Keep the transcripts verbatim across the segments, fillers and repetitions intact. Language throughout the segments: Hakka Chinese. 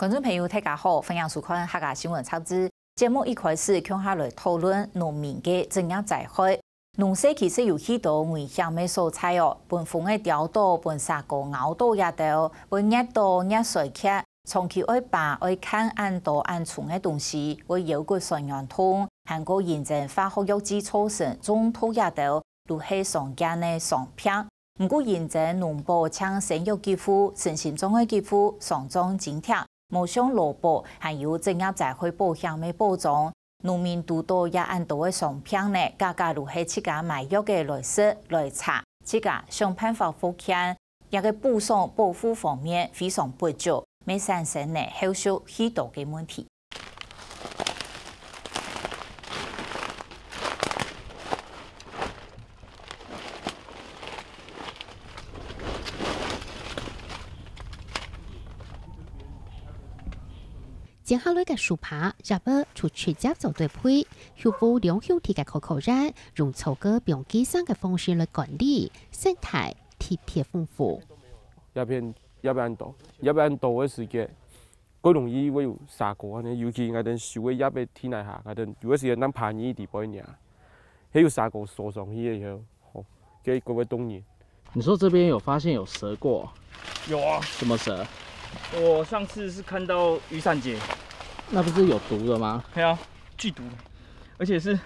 觀眾朋友，大家好，歡迎收看客家新聞雜誌。節目一開始，共下來討論農民个職業災害。農事其實有許多危險个所在哦，分風仔撩著，分蛇哥咬著這兜，會熱著、熱衰竭，長期愛揹、愛看恁多恁重个東西，會腰骨痠軟痛，還過因為化學藥劑造成中毒這兜，都係常見个傷病。 毋過因為農保淨生育給付、身心障礙給付、傷殘津貼，無像勞保還有職業災害保險个保障。農民堵著這恁多个傷病呢，價價都係自家買藥仔來食、來查，自家想辦法復健。這个補償保護方面非常不足，乜產生呢後續許多个問題。 接下來个樹杈葉仔就直接做堆肥，畜牧兩兄弟个可可園用草根放寄生个方式來管理，生態特別豐富。這片，這片多，這片多个時節， 過容易會有蛇哥恁呢，尤其𠊎兜收个葉仔地泥下，𠊎兜有个時節正爬入去裡背呢，係有蛇哥趖上去个以後，吼，結果會凍人。你說這邊有發現有蛇過？有啊，什麼蛇？我上次是看到雨傘節。那不是有毒的嗎？對啊，劇毒的，而且是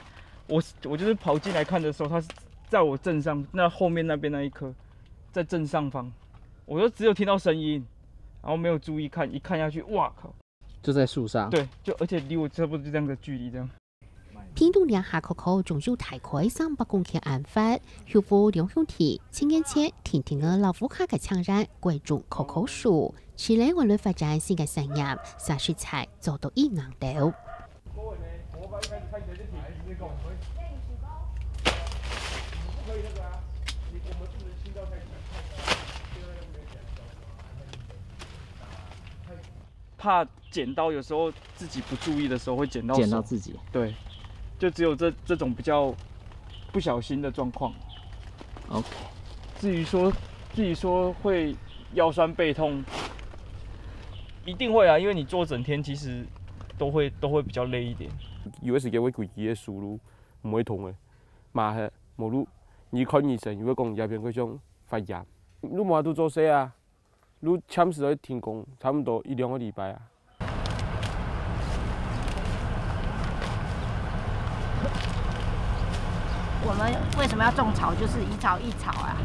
我我就是跑進來看的時候，它是在我正上，那後面那邊那一棵，在正上方。 我就只有聽到聲音，然後沒有注意看，一看下去，哇靠！就在樹上。對，就而且離我差不多就這樣的距離這樣。屏東這下可可種有大概三百公頃恁闊，畜牧兩兄弟七年前定定仔摎屋下个親人改種可可樹，除了愛來發展新个產業，煞實在做到異硬兜。 怕剪到，有時候自己不注意的時候會剪到手。剪到自己。對，就只有這這種比較不小心的狀況。OK。至於說至於說會腰痠背痛，一定會啊，因為你坐整天，其實都會都會比較累一點。有个時間會規支个手路毋會痛个，麻係無路，你看醫生又會講這片會像發炎，你無法度做事啊。 就暫時愛停工差不多一兩個禮拜啊。我們為什麼要種草？就是以草易草啊，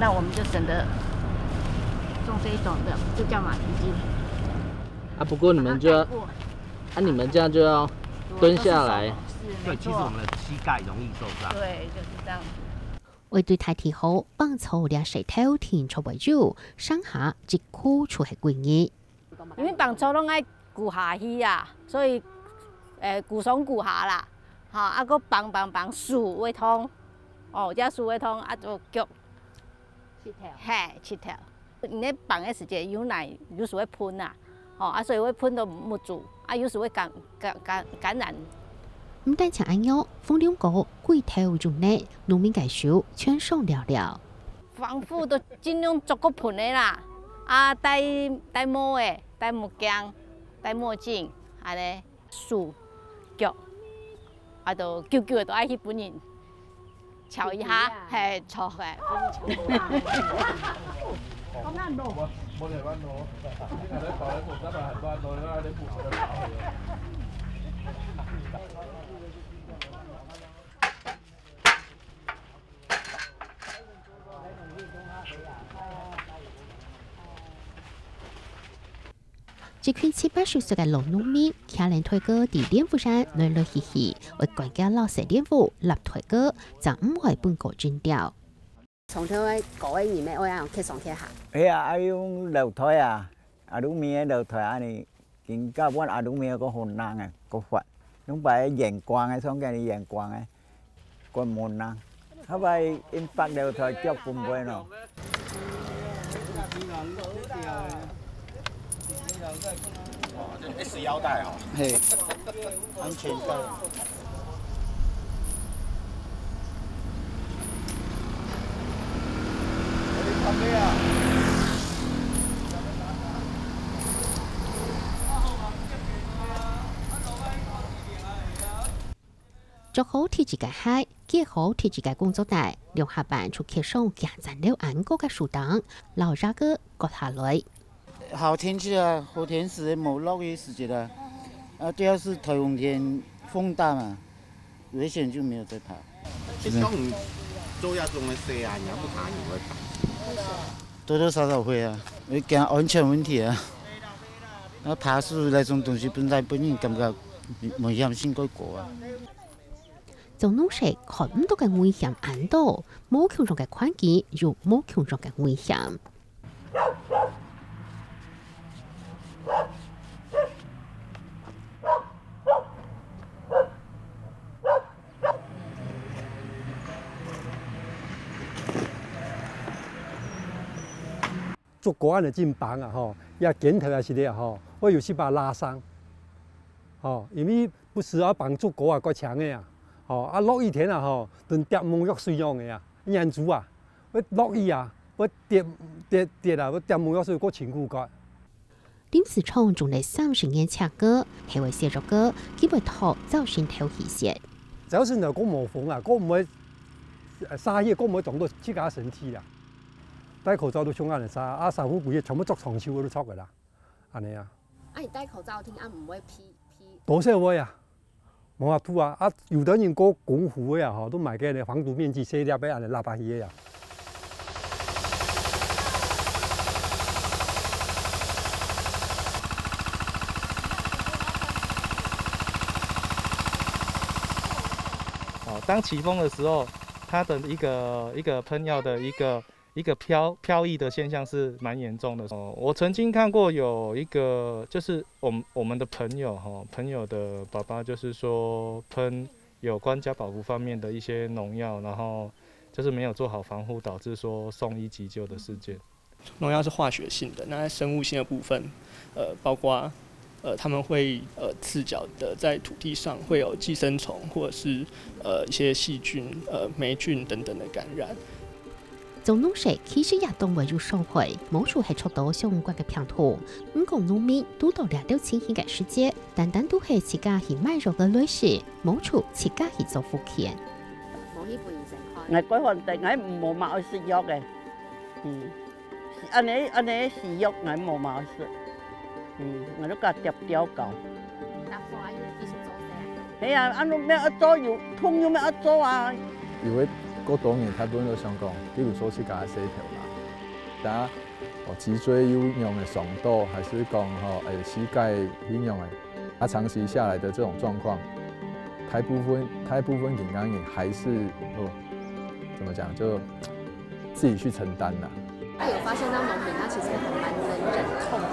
那我們就省得種這一種的，這叫馬蹄金。啊，不過你們就要，把它蓋過。啊，你們這樣就要蹲下來。是，沒錯。對，其實我們的膝蓋容易受傷。對，就是這樣。 為著大地好，挷草這事頭定著會有，成下一箍就係幾日。因為挷草攏愛跍下去啊，所以，呃，跍上跍下啦，吼，啊，閣挷挷挷，手會痛，哦，這手會痛，啊，就腳，膝頭。嘿，膝頭。 你咧挷个時節，有泥有時會噴啊，吼，啊，所以會噴到目珠，啊，有時會感感感感染。毋單淨恁樣，風龍哥歸頭用泥，農民个手全傷了了。防護都盡量著過噴个啦，啊，戴戴帽仔，戴目鏡，戴墨鏡，恁呢。 手、腳，啊，都久久都愛去分人敲一下，嘿，著个。一群七八十歲个老農民，擎等袋仔在蓮霧山來來去去，愛趕遽落雪蓮霧，抐袋仔，正毋會分過蒸掉。長條个高个人咩，愛恁樣蹶上蹶下。係啊，愛用樓梯啊，啊，路面个樓梯恁呢，緊較換啊，路面个較好行个，較闊。用擺个圓管个，像該圓管个。 關門啊，後擺因白了才腳分開咯。哦，這S腰帶哦。嘿，安全帶。著好第一个鞋，結好第一个工作帶，兩下半就騎上行山路恁高个樹頂，摎桠仔割下來。好天氣啊，好天時無落雨時節啊，啊，主要是颱風天風大嘛，危險就沒有在爬。一中午做一中的事啊，你要不爬你會爬？多多少少會啊，會驚安全問題啊。那爬樹那種東西本來分人感覺危險性較高啊。 做農事看毋到个危險恁多，無共樣个環境有無共樣个危險。竹篙恁樣盡挷啊吼，也肩頭啊係咧吼，會有一把拉傷。吼，因為不時愛挷竹篙啊，較輕个啊。吼，啊落雨天啊吼，同跌毛藥水樣个啊，黏住啊，會落雨啊，會跌跌跌啊，會跌毛藥水較辛苦个。林世昌種了三十年青粿，係會寫作粿，佢會擇朝晨頭去食。朝晨頭較無風啊，較毋會，呃，沙葉較毋會撞到自家身體啊。 戴口罩都像恁樣儕，啊衫褲褲鞋全部著長袖个都著个啦，恁樣啊。啊你戴口罩定啊毋會鼻鼻？當然會啊，無法度啊，啊有的人過功夫个啊吼，都買个呢防毒面具，細粒个恁樣拉巴去个啊。 哦，当起风的时候，它的一个一个喷药的一个一个飘飘逸的现象是蛮严重的。哦，我曾经看过有一个，就是我们我们的朋友哈，朋友的爸爸就是说喷有关家宝湖方面的一些农药，然后就是没有做好防护，导致说送医急救的事件。 农药是化学性的，那在生物性的部分，呃，包括呃，他们会呃赤脚的在土地上会有寄生虫或者是呃一些细菌、呃霉菌等等的感染。做農事其實也當會有傷害，無就係著到相關个病毒。毋過農民堵到這兜情形个時節，單單都係自家去買藥个類似，無就自家去做復健。無去分醫生看。𠊎過反正𠊎無嘛愛食藥个，嗯。 是恁呢，恁呢是藥，𠊎無嘛食。嗯，𠊎都甲貼條搞。係啊，恁樣咩愛做，有痛又咩愛做啊。有个過多年，大部分都想講，比如說去甲洗頭啦，打哦脊椎有樣个傷到，還是講吼，誒，膝蓋有樣个，啊，長期下來的這種狀況，大部分大部分人家人還是哦，怎麼講，就自己去承擔啦。那有發現到農民他其實還蠻能忍痛的。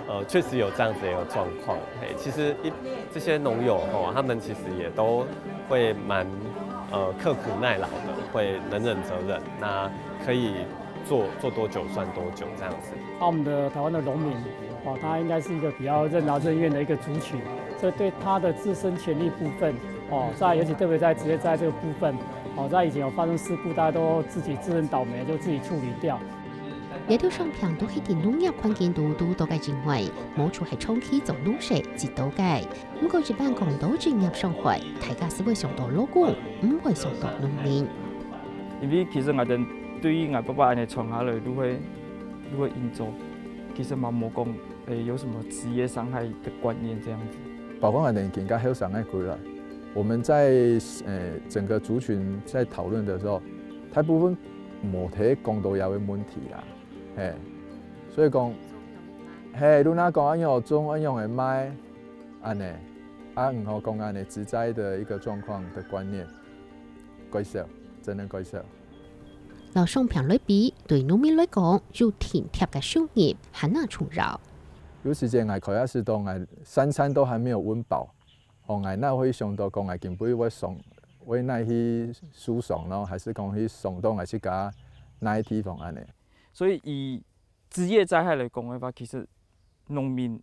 呃，确实有这样子的一个状况。嘿，其实一这些农友吼，他们其实也都会蛮呃刻苦耐劳的，会能忍则忍，那可以做做多久算多久这样子。那我们的台湾的农民哦，他应该是一个比较任劳任怨的一个族群，所以对他的自身权利部分哦，在尤其特别在职业灾害这个部分， 哦，在以前有發生事故，大家都自己自認倒霉，就自己處理掉。這兜傷病都係在農業環境肚堵到个人為，無就係長期做農事知到个。毋過一般講到職業傷害，大家係會想到勞工，毋會想到農民。因為其實𠊎等對於𠊎爸爸恁樣傳下來，都會都會應做，其實嘛無講誒有什麼職業傷害的觀念這樣子。包括𠊎等今个後生个過來，我們在誒整個族群在討論的時候，大部分無提講到這个問題啦，嘿，所以講，嘿，你若講恁樣種恁樣个賣，恁樣，啊，毋好講恁樣職災的一個狀況的觀念，較少，真的較少。摎傷病來比，對農民來講，有定貼个收入還較重要。有時間𠊎開下始到𠊎三餐都還沒有溫飽，哦，𠊎哪會想到講𠊎今晡日會傷，會哪去受傷咯，還是講去傷到𠊎自家哪地方恁樣？所以以職業災害來講的話，其實農民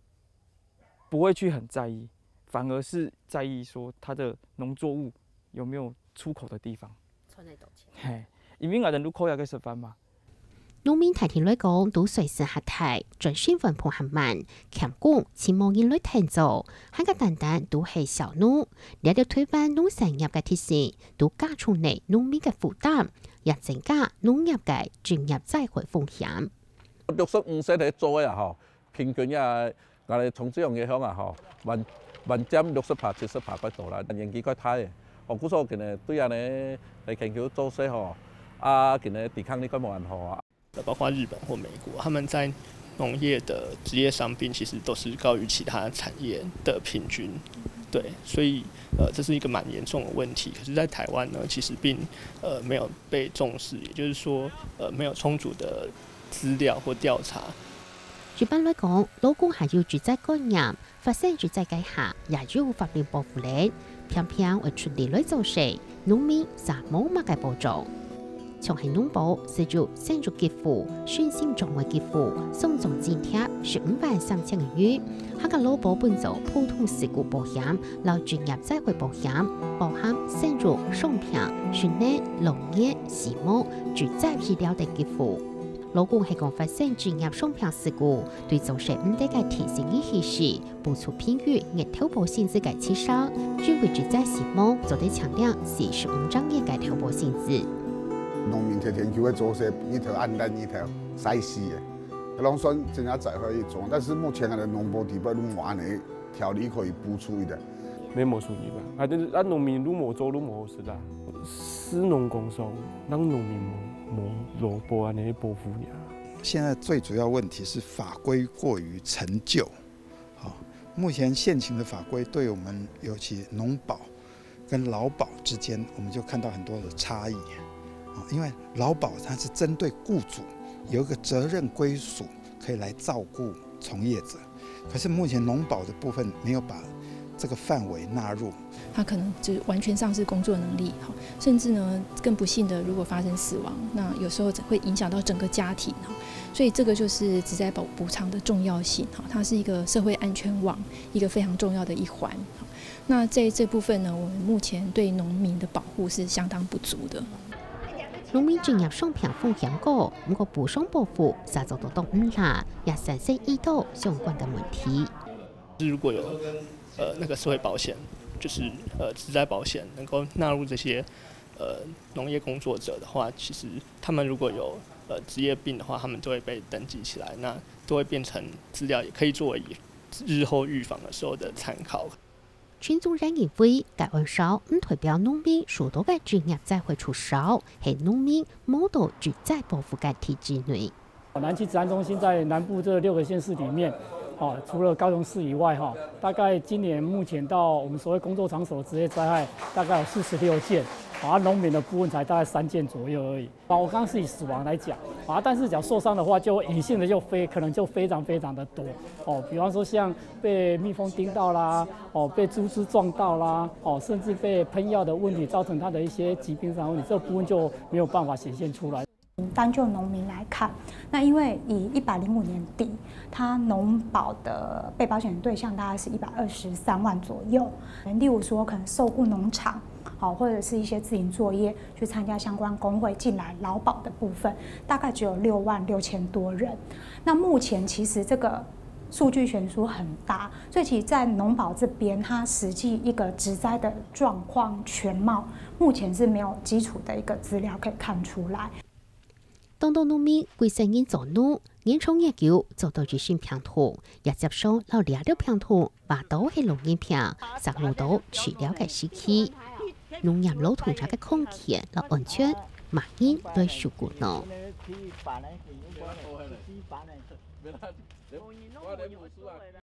不會去很在意，反而是在意說他的農作物有沒有出口的地方。賺得到錢。嘿，因為𠊎等都靠這个食飯嘛。農民大體來講，都水深較低，轉身換坯較慢，欠工就無人來𢯭做，還較單單都係小農。這兜推翻農產業个特性，都加重了農民个負擔，也增加農業个職業災害風險。六十五歲个做个啊吼，平均也，𠊎等從事農業个鄉啊吼，還，還佔六十趴、七十趴較多啦，年紀較大个。哦，故所今日對恁呢來研究做事吼，啊，今日抵抗力較無恁好啊。 呃，包括日本或美国，他们在农业的职业伤病其实都是高于其他产业的平均。对，所以呃，这是一个蛮严重的问题。可是，在台湾呢，其实并呃没有被重视，也就是说，呃，没有充足的资料或调查。一般來講，勞工還有職責觀念， 發生職災該下也有法律保護咧，偏偏愛出力來做事，農民煞無麼个保障。像係農保，就有生育給付、身心障礙給付、傷殘津貼十五萬三千个銀，還過勞保分做普通事故保險摎職業災害保險，包含生育、傷病、失能、老年、死亡、職災醫療等給付。勞工係講發生職業傷病事故，對做事毋得个提醒與稀釋， 補助平均月投保薪資个七成，因為職災死亡做得請領四十五隻月个投保薪資。農民天天就會做事，日頭恁熱日頭曬死个，攏算真正災害一種。但是目前个農保底背都無恁呢條例可以補助佢个。免無收入啊！啊，但是啊，農民都無做，都無好食啊。士農工商，讓農民無無勞保恁呢保護呢。现在最主要问题是法规过于陈旧。 好，目前现行的法规对我们尤其农保跟劳保之间，我们就看到很多的差异。啊，因为劳保它是针对雇主有一个责任归属，可以来照顾从业者。可是目前农保的部分没有把这个范围纳入。他可能就完全丧失工作能力，哈，甚至呢更不幸的，如果发生死亡，那有时候会影响到整个家庭，哈。所以这个就是职灾保补偿的重要性，哈，它是一个社会安全网一个非常重要的一环。哈，那在这部分呢，我们目前对农民的保护是相当不足的。農民職業傷病風險高，毋過補償保護實在做到毋罅，也產生已多相關个問題。如果有呃那个社会保险，就是呃職災保险，能够纳入这些呃农业工作者的话，其实他们如果有呃职业病的话，他们都会被登记起来，那都会变成资料，也可以作为日后预防的时候的参考。 群眾也認為，該案數毋代表農民受到个職業災害處罰，係農民無到職災保護个體制內。南区職安中心在南部这六个县市里面，哦，除了高雄市以外，哈，大概今年目前到我们所谓工作场所的职业灾害，大概有四十六件，啊，农民的部分才大概三件左右而已。 啊，我刚刚是以死亡来讲啊，但是只要受伤的话，就隐性的就非可能就非常非常的多哦。比方说像被蜜蜂叮到啦，哦，被猪只撞到啦，哦，甚至被喷药的问题造成他的一些疾病上的问题，这部分就没有办法显现出来。单就农民来看，那因为以一百零五年底，他农保的被保险对象大概是一百二十三万左右。例如说，可能受雇农场，好，或者是一些自营作业， 去参加相关工会进来劳保的部分，大概只有六万六千多人。那目前其实这个数据悬殊很大，所以其实，在农保这边，它实际一个职灾的状况全貌，目前是没有基础的一个资料可以看出来。當多農民歸生人做農，年長月久，做到一身病痛，也接受摎這兜病痛 話到係老人病，煞無到治療个時期。農業勞動者个康健摎安全，麼人來受顧呢？